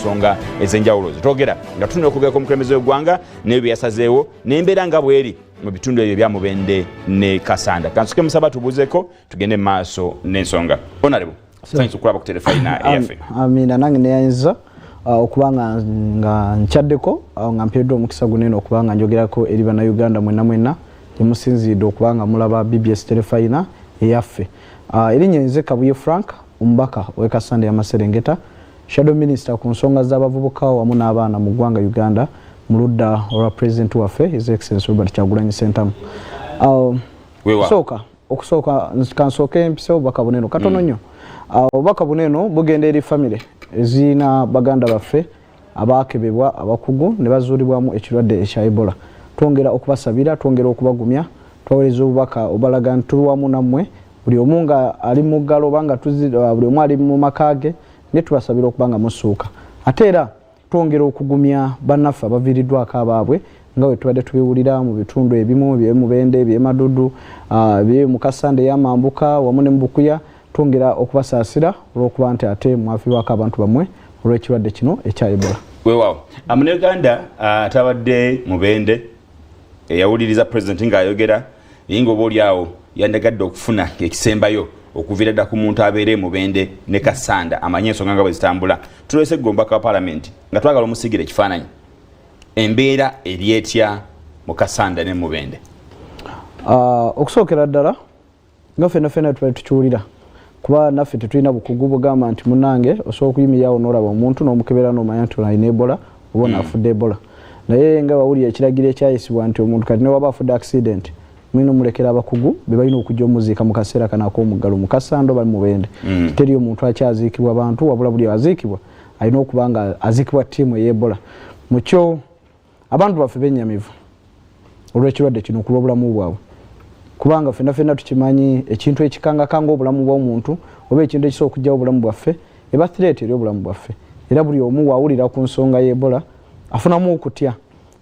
Ensonga ez'enjawulo zetwogera nga tutunula okwogera kw'omukulembeze w'eggwanga n'ebyo bye yasazeewo n'embeera nga bweri mu bitundu ebyo ebya Mubende ne Kasanda. Kansuke musaba tubuuzeeko tugende mu maaso n'ensonga. Honorable, tusanyuse okulaba ku terefayina eyaffe. Amina, nange neyanyiza okuba nga nkyaddeko nga mpeereddwa omukisa gunene okuba nga njogerako eri Bannayuganda mwenna mwenna gyemusinziridde okuba nga mulaba BBS terefayina eyaffe. Erinnya nze Kabuye Frank, omubaka ow'e Kasanda y'Amaserengeta, Shadow Minister ku nsonga z'abavubuka wamu n'abaana mu ggwanga Uganda mu ludda olwa President waffe, His Excellency Robert Kyagulanyi Ssentamu. Okusooka kansooke mpisewo obubaka buneno katono nnyo. Obubaka buneno bugenda eri famire ezirina baganda baffe abaakebebwa abakugu ne bazuulibwamu ekirwadde ekya Ebola. Twongera okubasabira, twongera okubagumya, twaweereza obubaka obalaga nti tuli wamu nammwe, buli omu nga ali mu ggalo oba nga buli omu ali mu maka ge, naye tubasabira okuba nga musuuka. Ate era twongera okugumya bannaffe abaviiriddwako abaabwe nga bwe tubadde tubiwulira mu bitundu ebimu eby'e Mubende, eby'e Madudu, eby'e Mukasanda ey'amambuka wamu ne mu Bukuya. Twongera okubasaasira olw'okuba nti ate mwafiirwako abantu bammwe olw'ekirwadde kino ekya Ebola. Weewaawo, Munnayuganda atabadde Mubende eyawuliriza Pulezidenti ng'ayogera, naye nga oba oli awo yandagadde okufuna ekisembayo okuviira dda ku muntu abeere Mubende ne Kasanda amanye ensonga nga bwe zitambula. Tulese ggombaka wa Paalamenti nga twagala omusiigira ekifaananyi embeera eri etya mu Kasanda ne Mubende. Okusookera ddala, nga ffenna ffenna tubali tukiwulira, kuba naffe tetulina bukugu bugamba nti munnange osobola okuyimirirawo n'olaba omuntu n'omukebera n'omanya nti ono alina Ebola oba ono afudde Ebola. Naye nga bawulira ekiragiro ekyayisibwa nti omuntu kati newaba afudde accident, mulina omulekera abakugu be balina okujja omuziika mu kaseera kano ak'omuggalo mu Kasanda oba Mubende. Teriyo muntu akyaziikibwa bantu, wabula buli aziikibwa alina okuba nga aziikibwa ttiimu ey'Ebola. Mukyo abantu baffe bennyamivu olw'ekirwadde kino ku lw'obulamu bwabwe, kubanga ffenna ffenna tukimanyi ekintu ekikangakanga obulamu bw'omuntu oba ekintu ekisobola okuggyawo obulamu bwaffe eba threat eri obulamu bwaffe. Era buli omu wawulira ku nsonga y'Ebola afunamu okutya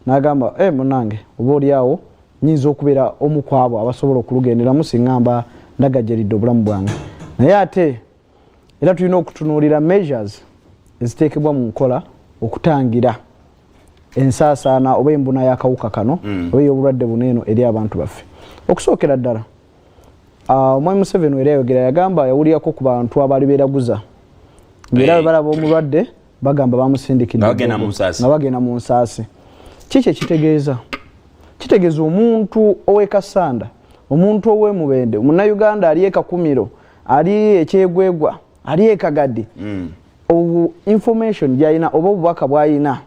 n'agamba, "E munange, oba oli awo nyinza okubeera omu ku abo abasobola okulugenderamu singa mba ndagajeridde obulamu bwange." Naye ate era tulina okutunuulira measures eziteekebwa mu nkola okutangira ensaasaana oba embuna y'akawuka kano oba ey'obulwadde buno eno eri abantu baffe. Okusookera ddala, Omwami Museveni era yayogera, yagamba yawulirako ku bantu abaali beeraguza ngaera bwe balaba omulwadde bagamba bamusindikidde Nga bagenda mu nsaasi. Nga bagenda mu nsaasi. Kiki ekitegeeza? Kitegeeza omuntu ow'e Kasanda, omuntu ow'e Mubende, Munnayuganda ali e Kakumiro, ali ekyegwegwa, ali e Kagadi, obu information gyalina oba obubaka bwalina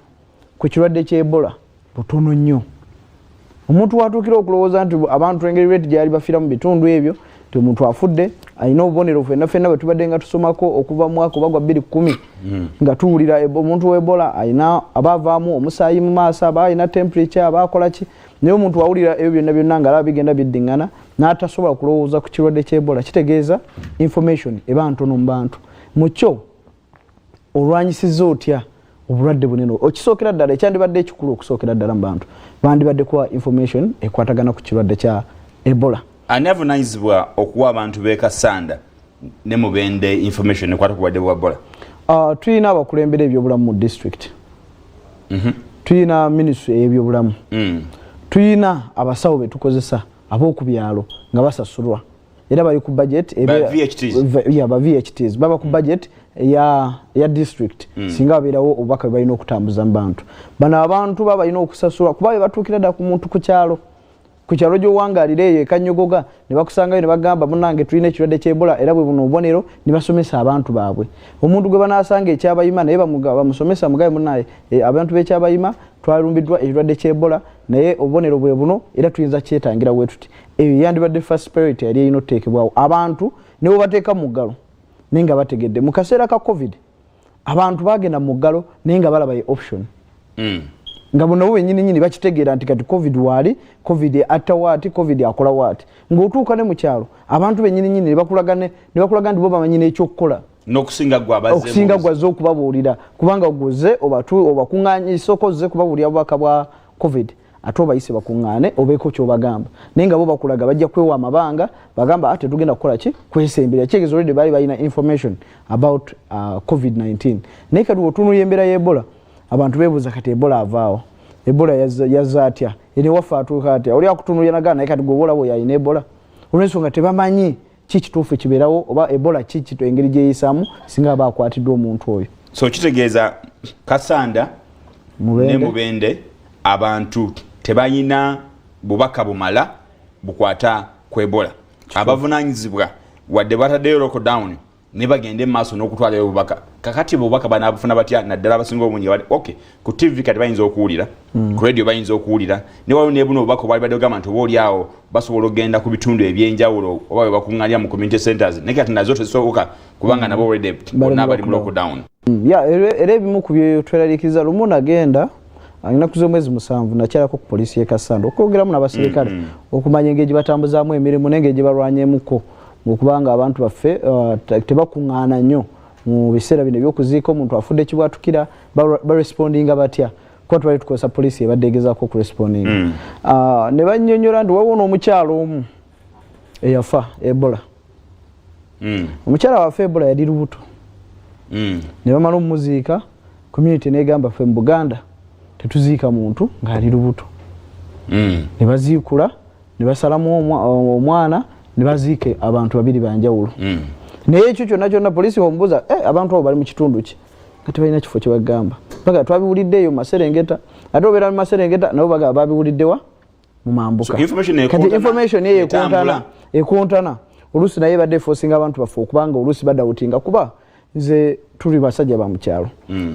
ku kirwadde ky'Ebola butono nnyo. Omuntu watuukira okulowooza nti abantu engeri rate gyali bafiira mu bitundu ebyo, nti omuntu afudde alina obubonero fenna fenna bwe tubadde nga tusomako okuva mu mwaka oba gwa 2010 nga tuwulira omuntu w'Ebola alina aba avaamu omusaayi mu maaso, aba alina temperature, aba akola ki. Naye omuntu wawulira ebyo byonna byonna nga alaba bigenda biddiŋŋana n'atasobola kulowooza ku kirwadde ky'Ebola, kitegeeza information eba ntono mu bantu. Mukyo olwanyisiza otya obulwadde bunene? Okisookera ddala, ekyandibadde ekikulu okusookera ddala mu bantu bandibadde kuwa information ekwatagana ku kirwadde kya Ebola. Ani avunanyizibwa okuwa abantu b'e Kasanda ne Mubende information ekwata ku bulwadde bwa Ebola? Tulina abakulembera ebyobulamu mu district, tulina ministry ey'ebyobulamu, tulina abasawo betukozesa ab'oku byalo nga basasulwa era bali ku budget. Ba VHTs. Yeah, ba VHTs baba ku budget ya district. Singa babeerawo obubaka bwe balina okutambuza mu bantu bano, abantu baba balina okusasulwa kuba be batuukira dda ku muntu ku kyalo gy'owangaalira eyo ekanyogoga ne bakusangayo ne bagamba, "Munange, tulina ekirwadde ky'Ebola era bwe buno obubonero," ne basomesa abantu baabwe. Omuntu gwe banaasanga ekyabayima naye bamusomesa, mugabe, "Munaye, abantu b'ekyabayima twalumbiddwa ekirwadde ky'Ebola, naye obubonero bwe buno era tuyinza kyetangira bwe tuti." Eyo yandibadde first priority yali erina okuteekebwawo. Abantu ne bwe bateeka mu ggalo naye nga bategedde. Mu kaseera ka COVID abantu bagenda mu ggalo naye nga balaba ye option, nga buno bo benyini nyini bakitegeera nti kati COVID waali, COVID atta waati, COVID akola waati. Ng'otuuka ne mu kyalo abantu benyini nyini ne bakulaga nti bo bamanyi n'ekyokukola n'okusinga gwe abazze. Okusinga gwazze okubabuulira, kubanga gwoze obakuŋŋaanyisa okozze kubabuulira bubaka bwa COVID. Ate obayise bakuŋŋaane, obeeko kyobagamba, naye nga bo bakulaga bajja kwewa amabanga, bagamba ate tugenda kukola ki? Kwesembera. Kitegeeza already baali balina information about COVID-19. Naye kati wotunulya embeera y'Ebola, abantu beebuuza kati Ebola avaawo, Ebola yazza atya, ene waffe atuuka atya? Oli akutunulya nagaa, naye kati gwe olaba oyo alina Ebola, olwensonga tebamanyi ki kituufu kibeerawo oba Ebola ki kito engeri gyeyisaamu singa aba akwatiddwa omuntu oyo. So kitegeeza Kasanda ne Mubende. Mubende abantu tebalina bubaka bumala bukwata ku Ebola. Abavunanyizibwa wadde bataddeyo lockdown, ne bagende maaso n'okutwalayo obubaka. Kakati obubaka banabufuna batya, naddala abasinga obungi bali ok ku TV? Kati bayinza okuwulira ku radio, bayinza okuwulira ne waliwo nebuno obubaka obwali badde ogamba nti oba oli awo basobola okugenda ku bitundu ebyenjawulo oba we bakuŋŋaanira mu community centers, naye kati nazo tezisoboka kubanga nabo already bonna bali mu lockdown. Ya, era ebimu ku byetweraliikiriza, lumu nagenda ennaku z'omwezi 7, nakyalako ku poliisi y'e Kasanda okwogeramu n'abaserikale okumanya engeri gye batambuzaamu emirimu n'engeri gye balwanyemuko okubanga abantu baffe tebakuŋŋaana nnyo mu biseera bino ebyokuziika omuntu afudde kibwatukira, barespondinga batya, kuba tubali tukozesa poliisi ebadde egezaako okurespondinga. Ne bannyonnyola nti waliwo n'omukyalo omu eyafa Ebola. Omukyala wafe Ebola yali lubuto. Ne bamala omumuziika, community negamba, ffe mu Buganda tetuziika muntu ng'ali lubuto. Ne baziikula, ne basalamu omwana, ne baziika abantu babiri banjawulo. Naye ekyo kyonna kyonna poliisi omubuuza, eh, abantu abo bali mu kitundu ki, nga tebalina kifo kyebagamba, baga twabiwuliddeeyo mu Maserengeta, ate obeera mu Maserengeta nabo bagamba babiwuliddewa mu Mambuka. So information Kati ekontana, information eyo etambula. Ekontana, ekontana oluusi, naye badde eforcinga abantu baffe okubanga oluusi badoubtinga, kuba nze tuli basajja ba mukyalo.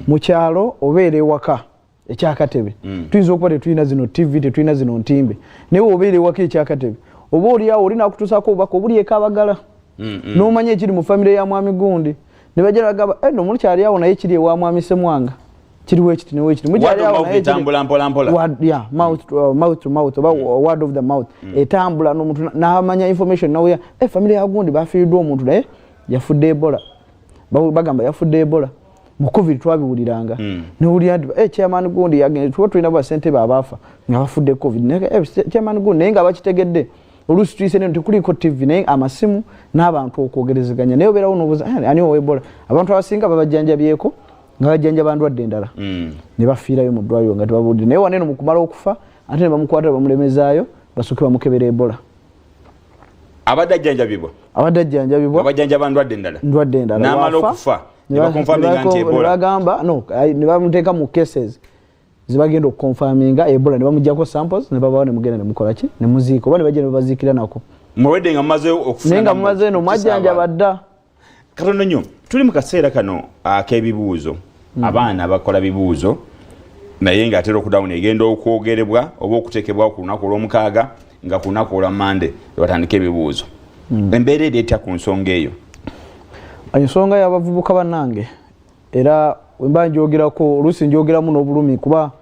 Mukyalo obeera ewaka ekyakatebe, tuyinza okuba tetulina zino TV, tetulina zino ntimbe, naye obeera ewaka ekyakatebe, oba oliawo oli nakutuusaako obubaka obuli ekabagala, n'omanya ekiri mu famire ya mwami gundi, ne bajja bagamba, "Eh, no mukyali awo, naye kiri ewa mwami Semwanga kiriwo ekiti newekiti." Word of mouth etambula mpola mpola. Yeah, mouth to mouth oba word of the mouth etambula, n'omuntu n'amanya information nawuya, eh, famire ya gundi bafiiriddwa omuntu, naye yafudde Ebola. Bagamba yafudde Ebola. Mu COVID twabiwuliranga, newulira nti, eh, chairman gundi yagenda, tuba tulina basentebe abaafa nga bafudde COVID. Naye, eh, chairman gundi, naye nga bakitegedde oluusi tuyise neno tekuliko TV, naye amasimu n'abantu okwogerezeganya, naye obeerawo nobuuza, "Eh, ani owa Ebola?" Abantu abasinga babajjanjabyeko nga bajjanjaba ndwadde endala, ne bafiirayo mu ddwaliro nga tebabudde. Naye waneno mu kumala okufa ate ne bamukwata, bamulemezaayo basooke bamukebera Ebola. Abadde ajjanjabibwa. Abadde ajjanjabibwa. Abajjanjaba ndwadde endala. Ndwadde endala. N'amala Wafa, okufa ne baconfirminga nti ne Ebola. Bagamba no, ne bamuteeka mu cases zebagenda okuconfirminga Ebola, ne bamugjako samples, ne babawo, ne mugenda ne mukola ki, ne muziika, oba ne bajja ne babaziikira nako. Mulwedde nga mumaze okufuna. Naye nga mumaze eno mwajjanjaba dda. Katono nnyo, tuli mu kaseera kano ak'ebibuuzo. Abaana bakola bibuuzo, naye ng'ate lockdown egenda okwogerebwa oba okuteekebwawo ku lunaku olwomukaaga, nga ku lunaku olwa Mande batandika ebibuuzo. Embeera eri etya ku nsonga eyo? Ensonga y'abavubuka bannange, era wemba njogerako oluusi njogeramu n'obulumi, kuba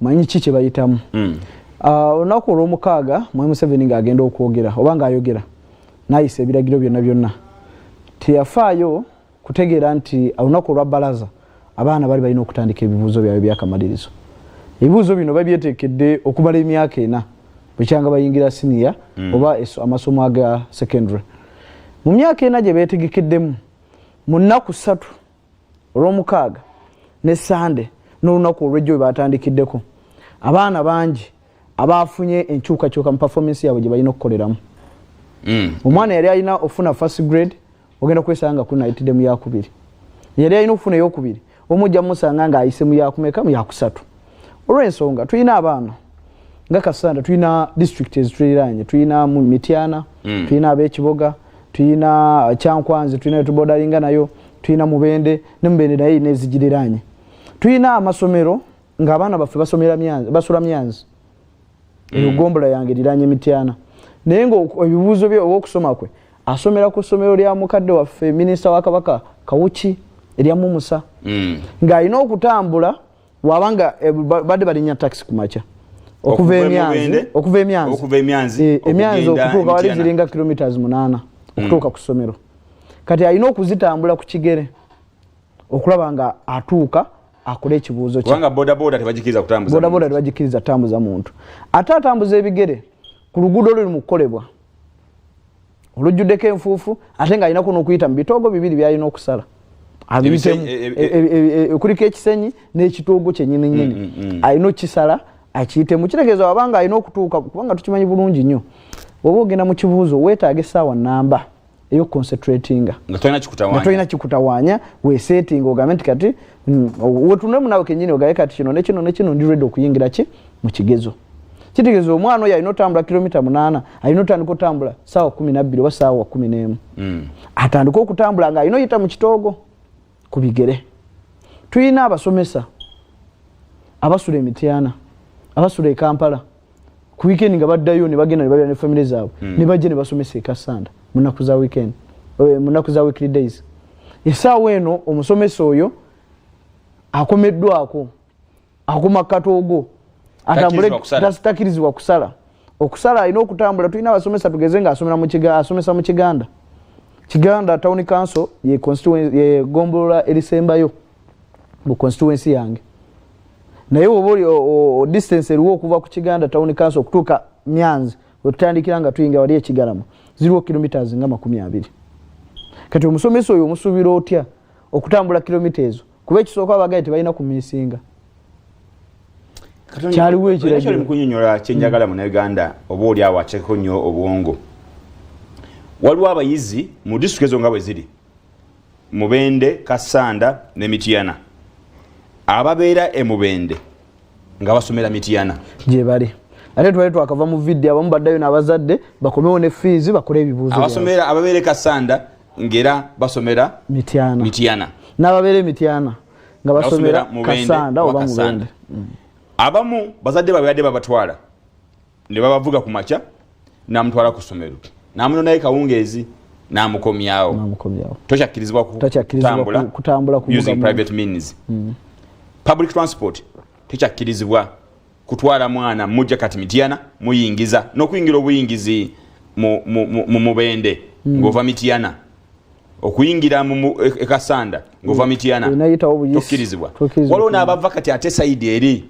manyi ki kye bayitamu. Ah, olunaku olwomukaaga mwami Museveni ng'agenda okwogera oba ng'ayogera n'ayisa ebiragiro byonna byonna, teyafaayo kutegeera nti olunaku olwa balaza abaana bali balina okutandika ebibuuzo byabwe byakamalirizo. Ebibuuzo bino babyeteekedde okumala emyaka 4 bukyanga bayingira siniya oba amasomo aga secondary. Mu myaka 4 gye beetegekeddemu, mu nnaku 3, olwomukaaga ne Sande n'olunaku olwejjo we batandikiddeko, abaana bangi abafunye enkyukakyuka mu performance yaabwe gye balina okukoleramu. Omwana yali alina ofuna first grade, ogenda kwesanga nga kuli nayitidde mu yakubiri. Yali alina okufuna eyokubiri, omujja mumusanga ng'ayise mu yakumeka, mu yakusatu. Olw'ensonga tulina abaana nga Kasanda, tulina district ezituliraanye, tulina mu Mityana, tulina ab'ekiboga, tulina Kyankwanzi, tulina tubordering'a nayo, tulina Mubende, ne Mubende naye erina ezigiriraanye. Tulina amasomero ng'abaana baffe basomera Myanzi, basula Myanzi. Eyo gombola yange eriranye Mityana, naye nga ebibuuzo bye oba okusoma kwe asomera ku ssomero lya mukadde waffe minisita wa Kabaka Kawuki erya Mumusa, ng'alina okutambula wabanga badde balinnya taxi ku makya okuva Okuva e Emyanzi Mubende? Okuva Emyanzi. Okuva Emyanzi, Emyanzi okugenda okutuuka wali Mityana. ziringa kilometers 8 okutuuka ku ssomero. Kati alina okuzitambula ku kigere okulaba nga atuuka. Akole ekibuuzo kye. Kubanga bodaboda tebagikiriza kutambuza. Bodaboda tebagikiriza kutambuza muntu, ate atambuza ebigere ku luguudo oluli mu kukolebwa olujjuddeko enfuufu, ate ng'alinako n'okuyita mu bitoogo bibiri byalina okusala abiyitemu. Kuliko ekisenyi n'ekitoogo kyennyini nnyini. Alina okukisala akiyitemu, kitegeeza wabanga alina okutuuka, kubanga tukimanyi bulungi nnyo, oba ogenda mu kibuuzo weetaaga essaawa namba eyoconcentratinga nga tolina kikutawaanya. Nga tolina kikutawaanya, wesetinga ogambe nti kati wetunemu nawe kenyini ogaye kati kino nekino nekino, ndi ready okuyingira ki mu kigezo. Kitegeeza omwana oyo alina otambula kilomita 8, alina otandika otambula saawa 12 oba saawa 11. Atandike okutambula nga alina oyita mu kitoogo ku bigere. Tulina abasomesa abasula emityana, abasula e Kampala ku weekend, nga baddayo ne bagenda ne babeera ne famire zaabwe, ne bajja ne basomesa e Kassanda mu nnaku za weekend, mu nnaku za weekly days. Essaawa eno omusomesa oyo akomeddwako, akoma katoogo atambule. Takkirizibwa kusala. Takkirizibwa kusala. Okusala alina okutambula. Tulina abasomesa, tugeze nga asomera mu asomesa mu Kiganda. Kiganda Town Council ye constituency, ye gombolola erisembayo mu constituency yange, naye oba oli distance eriwo okuva ku Kiganda Town Council okutuuka Myanzi wetutandikira nga tuyingira wali ekigalama ziriwo kilometers nga 20. Kati omusomesa oyo omusuubira otya okutambula kilomita ezo? Kuba ekisooka abagaye tebalina kumisinga. Kyaliwo ekiragiro. Kyali mukunyonyola kyenjagala munauganda oba oli awo akyekeko nnyo obwongo. Waliwo abayizi mu disitulikiti ezo nga bwe ziri Mubende, Kassanda ne Mityana, ababeera e Mubende nga basomera Mityana. Gye bali, ate twali twakava mu vidiyo, abamu baddayo n'abazadde bakomewo ne fees bakole ebibuuzo byabwe. Abasomera, ababeera e Kassanda ng'era basomera Mityana. Mityana. N'ababeera e Mityana nga basomera Mubende Kassanda oba Kassanda. Mubende. Abamu bazadde baabwe badde babatwala ne babavuga ku makya, n'amutwala ku ssomero, n'amunonayo kawungeezi, n'amukomyawo. N'amukomyawo. Tokyakkirizibwa Tokyakkirizibwa kutambula kutambula kuvuga using private means. Public transport tekyakkirizibwa kutwala mwana mujja kati Mityana muyingiza n'okuyingira obuyingizi mu Mubende ng'ova Mityana, okuyingira e Kassanda ng'ova Mityana. Olina buyisi. Tokkirizibwa. Tokkirizibwa. Waliwo n'abava kati ate side eri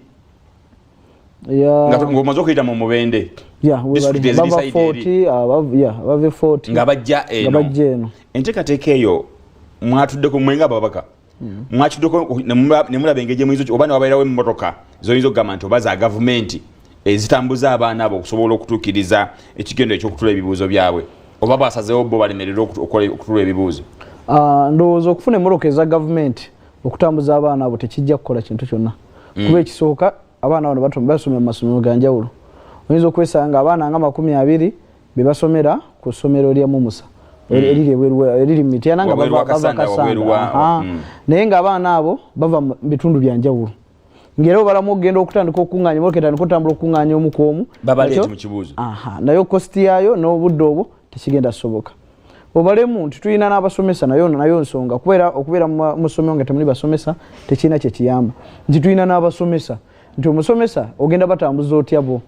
ng'omaze okuyita mu Mubende, ya district eziri bava side eri. 40, bava 40 nga bajja nga eno. Bajja eno. Enteekateeka eyo mwatuddeko mwe nga ababaka, mwatuddeko ne mulaba engeri gyemuyinza oba newabeerawo emmotoka zoyinza okugamba nti oba za gavumenti ezitambuza abaana abo okusobola okutuukiriza ekigendo ekyokutula ebibuuzo byabwe, oba basazeewo bo balemererwe okutula ebibuuzo? Ah, ndowooza okufuna emmotoka eza gavumenti okutambuza abaana abo tekijja kukola kintu kyonna, kuba ekisooka abaana bano basomera mu masomero ga njawulo. Oyinza okwesanga abaana nga 20 be basomera ku ssomero lya Mumusa eriri eriri mu Mityana nga Wabweru wa bava Kassanda, Kassanda. wabweru wa Aha. Naye ng'abaana abo bava mu bitundu bya njawulo, ng'era obalamu okugenda okutandika okuŋŋaanya emotoka etandika otambula okuŋŋaanya omu ku omu. Babaleete Nakyo- mu kibuuzo. Aha, naye cost yaayo n'obudde obwo tekigenda kusoboka. Obalemu nti tulina n'abasomesa, nayo nayo nsonga, kubeera okubeera mu ssomero nga temuli basomesa tekirina kyekiyamba, nti tulina n'abasomesa, nti omusomesa ogenda batambuza otya bo?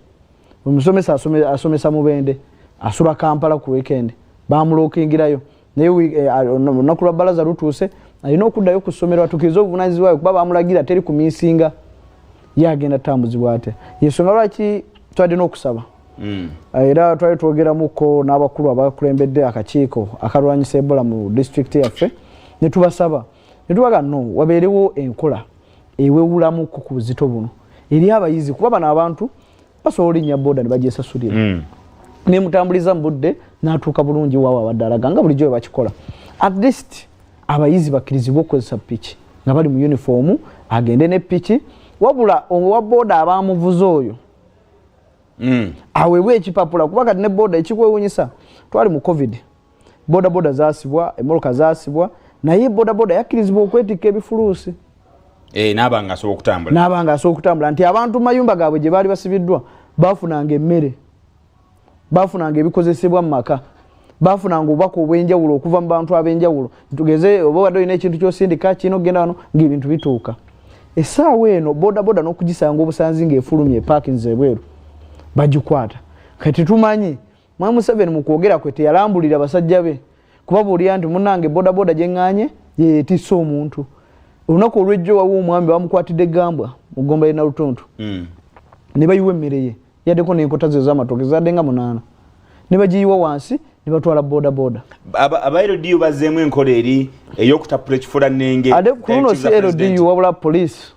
Omusomesa asomesa Mubende, asula Kampala ku weekend, bamulokingirayo, naye olunaku lwa balaza lutuuse, alina okuddayo ku ssomero atuukirize obuvunanyizibwa bwe, kuba bamulagira teri kumisinga. Ye agenda tutambuzibwa atya? Yensonga lwaki twadde n'okusaba. Era twali twogeramuko n'abakulu abakulembedde akakiiko akalwanyisa Ebola mu disitulikiti yaffe, ne tubasaba ne tubaga no wabeerewo enkola ewewulamuko ku buzito buno eri abayizi, kuba bano abantu basobola olinnya boda ne bagyesasulira, nemutambuliza mu budde n'atuuka bulungi waawe abadde alaga nga bulijjo bwe bakikola. At least abayizi bakkirizibwe okukozesa piki nga bali mu uniform, agende ne piki, wabula owa boda abamuvuze oyo aweebwe ekipapula, kuba kati ne boda ekikwewunyisa, twali mu COVID, boda boda zasibwa, emmotoka zasibwa, naye boda boda yakkirizibwa okwetikka ebifuluusi. Eh, naaba nga asobola okutambula. N'aba nga asobola okutambula, nti abantu mu mayumba gaabwe gye baali basibiddwa bafunanga emmere, bafunanga ebikozesebwa mu maka, bafunanga obubaka obw'enjawulo okuva mu bantu ab'enjawulo. Tugeze oba obadde olina ekintu kyosindika kirina okugenda wano, ng'ebintu bituuka. Essaawa eno bodaboda n'okugisanga obusanzi ng'efulumye epaakinze ebweru, bagikwata. Kati tumanyi Mwami Museveni mu kwogera kwe teyalambulira basajja be kubabuulira nti munnange bodaboda gye ŋŋaanye yeetisse omuntu. Olunaku olwejjo waliwo omwami bamukwatidde gambwa mu ggomba ye Nalutuntu. Ne bayiwa emmere ye, yaddeko n'enkota ze ez'amatooke zadde nga 8, ne bagiyiwa wansi ne batwala boda boda. Aba LDU bazzeemu enkola eri ey'okutapula ekifulannenge. Ate ku luno si LDU wabula poliisi.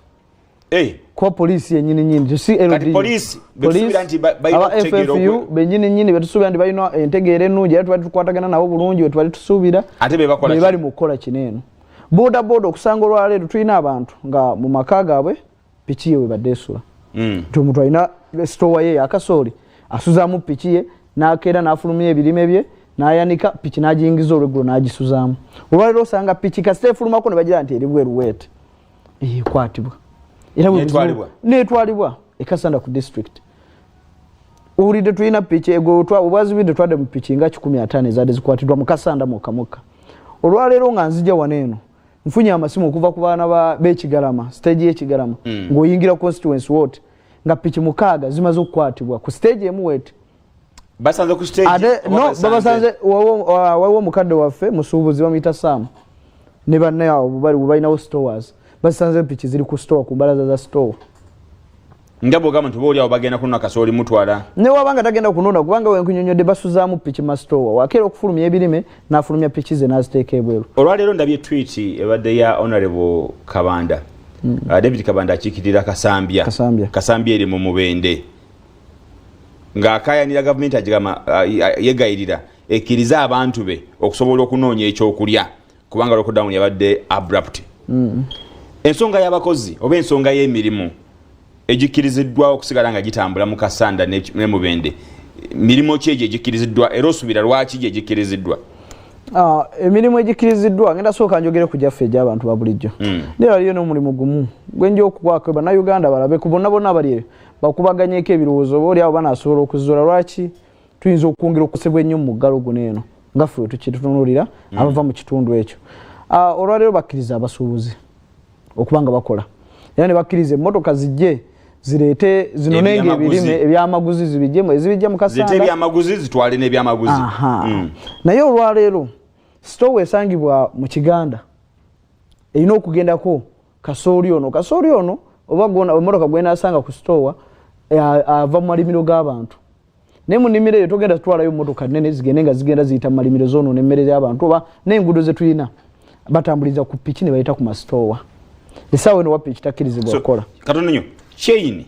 Kuba poliisi yennyini nnyini, si LDU. Kati poliisi betusuubira nti balina okutegeera. FFU bennyini nnyini betusuubira nti balina entegeera ennungi, era tubadde tukwatagana nabo bulungi, we tubadde tusuubira. Ate be bakola be bali mu kukola kino eno. Boda boda okusanga olwaleero tulina abantu nga mu maka gaabwe piki ye webadde esula. Nti omuntu alina sitowa ye yakasooli, asuzaamu piki ye, n'akeera n'afulumya ebirime bye, n'ayanika piki, n'agiyingiza olweggulo n'agisuzaamu. Olwaleero osanga piki kasita efulumako ne bagira nti eri bweru weete, ekwatibwa era netwalibwa ekasanda ku district. Owulidde, tulina piki obwazibidde twadde mu piki nga 150 ezadde zikwatiddwa mu Kasanda mwokka mwokka. Olwaleero nga nzija wano eno nfunye amasimu okuva ku baana b'ekigalama, stage y'ekigalama, ng'oyingira constituency wot nga piki 6 zimaze okukwatibwa ku stage emu wet. Basanze ku stage? Ate no, babasanze. Waliwo omukadde waffe musuubuzi bamuyita Sam ne banne awo bali balinawo stores, basanze piki ziri ku store, ku mbalaza za store. Nga bwogamba nti oba oliawo bagenda kunona kasooli mutwala. Ne wabanga tagenda kunona, kubanga wenkunyonyodde basuzaamu piki masitowa, wakeera okufulumya ebirime n'afulumya piki ze n'aziteeka ebweru. Olwaleero ndabye tweet ebadde ya Honorable Kabanda, David Kabanda akiikirira Kasambya. Kasambya. Kasambya eri mu Mubende, ng'akayanira gavumenti, agigamba yegayirira ekkirize abantu be okusobola okunoonya ekyokulya kubanga lockdown yabadde abrupt. Ensonga y'abakozi oba ensonga y'emirimu egikkiriziddwa okusigala nga gitambula mu Kasanda ne Mubende, mirimu ki egyo egikkiriziddwa, era osuubira lwaki gye gikkiriziddwa? Ah, emirimu egikkiriziddwa, ngenda sooka njogere ku gyaffe egy'abantu ba bulijjo. Naye waliyo n'omulimu gumu gwenja okukwako bannayuganda balabe ku bonna bonna abali eyo bakubaganyeko ebirowoozo, oba oli awo banaasobola okuzuula lwaki tuyinza okwongera okukosebwa ennyo mu muggalo guno eno nga ffe wetukitunuulira abava mu kitundu ekyo. Ah, olwaleero bakkiriza abasuubuzi okuba nga bakola, era ne bakkiriza emmotoka zijje zireete zinonenga ebirime ebyamaguzi zibijjemu ezibijja mu Kasanda, ebyamaguzi zitwale n'ebyamaguzi. Naye olwaleero sitowa esangibwa mu Kiganda erina okugendako kasooli ono, kasooli ono oba emmotoka gwenasanga ku sitowa ava mu malimiro g'abantu, naye mu nnimiro eyo togenda tutwalayo mmotoka nnene zigende nga zigenda ziyita mu malimiro zoonoona emmere y'abantu oba n'enguudo ze tulina. Batambuliza ku piki ne bayita ku masitowa. Essaawa eno wa piki takkirizibwa okukola. Katono nnyo, chain.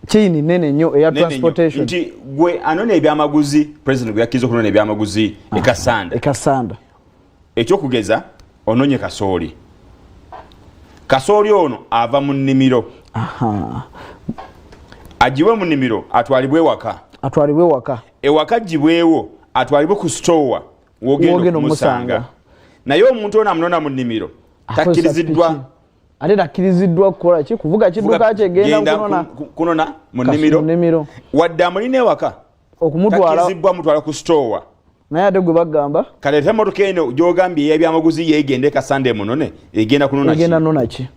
Chain nene nnyo eya transportation. Nti gwe anona ebyamaguzi, president gwe yakkiriza okunona ebyamaguzi ekasanda. Ekasanda. Ekyokugeza, ononye kasooli, kasooli ono ava mu nnimiro, agibwe mu nnimiro atwalibwe ewaka. Atwalibwe ewaka. Ewaka agibwewo atwalibwe ku sitowa wogenda okumusanga, naye omuntu ono amunona mu nnimiro takkiriziddwa. Ate takkiriziddwa kukola ki? Kuvuga kidduka kyegenda kunona, kunona mu nnimiro, wadde amulina ewaka. Okumutwala. Takkirizibwa mutwala ku sitowa. Naye ate gwe bagamba Kale ate emotoka eno gyogambye ey'ebyamaguzi yegenda ekasanda emunone, egenda kunona? Egenda nona ki?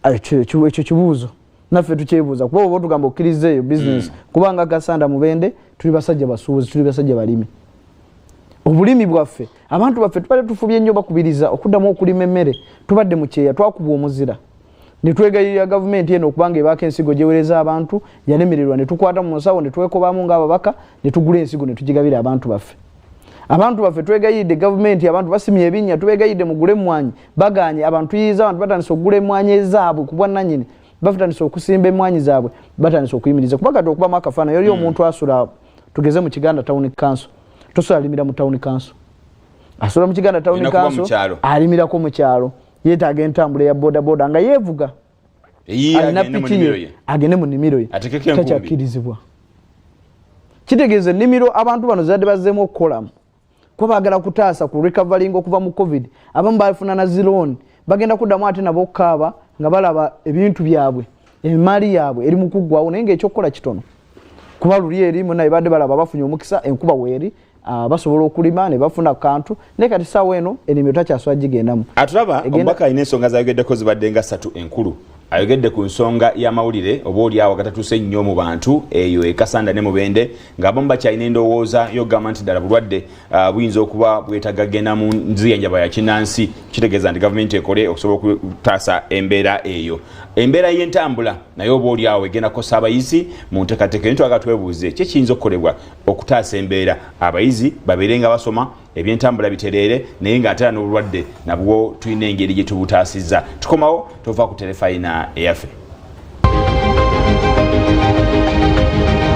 Ekyo kibuuzo naffe tukyebuuza, kuba oba otugamba okkiriza eyo bizinesi, kubanga Kasanda Mubende tuli basajja basuubuzi, tuli basajja balimi. Obulimi bwaffe, abantu baffe tubadde tufubye nnyo bakubiriza okuddamu okulima emmere. Tubadde mu kyeya, twakubwa omuzira ne twegayirira gavumenti eno okubanga ebaako ensigo gyewereza abantu, yalemererwa. Ne tukwata mu nsawo ne twekobamu ng'ababaka ne tugula ensigo ne tugigabira abantu baffe. Abantu baffe twegayiridde gavumenti, abantu basimye ebinnya, tubegayiridde mugule emmwanyi, baganye. Abantu tuyiyiza, abantu batandise okugula emmwanyi ezaabwe ku bwannannyini, batandise okusimba emmwanyi zaabwe, batandise okuyimiriza. Kuba kati okubamu akafaananyi, oli omuntu asula tugeze mu Kiganda Town Council, tosobola alimira mu town council, asula mu Kiganda Town Council alimirako mu kyalo, yeetaaga entambula eya bodaboda nga yeevuga, alina piki ye agende mu nnimiro ye, takyakkirizibwa. Kitegeeza ennimiro abantu bano zibadde bazzeemu okukolamu kuba baagala kutaasa ku recovering okuva mu COVID. Abamu bafuna na zilooni, bagenda kuddamu ate nabo okukaaba nga balaba ebintu byabwe, emaali yaabwe eri mu kuggwawo, naye ngaekyokukola kitono, kuba luli eri munaye badde balaba bafunye omukisa, enkuba weeri, basobola okulima ne bafuna kantu, naye kati saawa eno ennimiro takyasobola gigendamu. Atulaba, omubaka alina ensonga zayogeddeko zibadde nga ssatu enkulu. Ayogedde ku nsonga y'amawulire oba oli awo agatatuuse nnyo mu bantu eyo e Kasanda ne Mubende, ng'abamu bakyalina endowooza y'okugamba nti ddala bulwadde buyinza okuba bwetaaga genda mu nziyanjaba ya kinnansi. Kitegeeza nti gavumenti ekole okusobola okutaasa embeera eyo. Embeera y'entambula naye oba oli awo egenda kukosa abayizi mu nteekateeka eno. Twagala twebuuze ki ekiyinza okukolebwa okutaasa embeera, abayizi babeere nga basoma, ebyentambula bitereere, naye ng'ate era n'obulwadde nabwo tulina engeri gye tubutaasizza. Tukomawo, tova ku Terefayina eyaffe.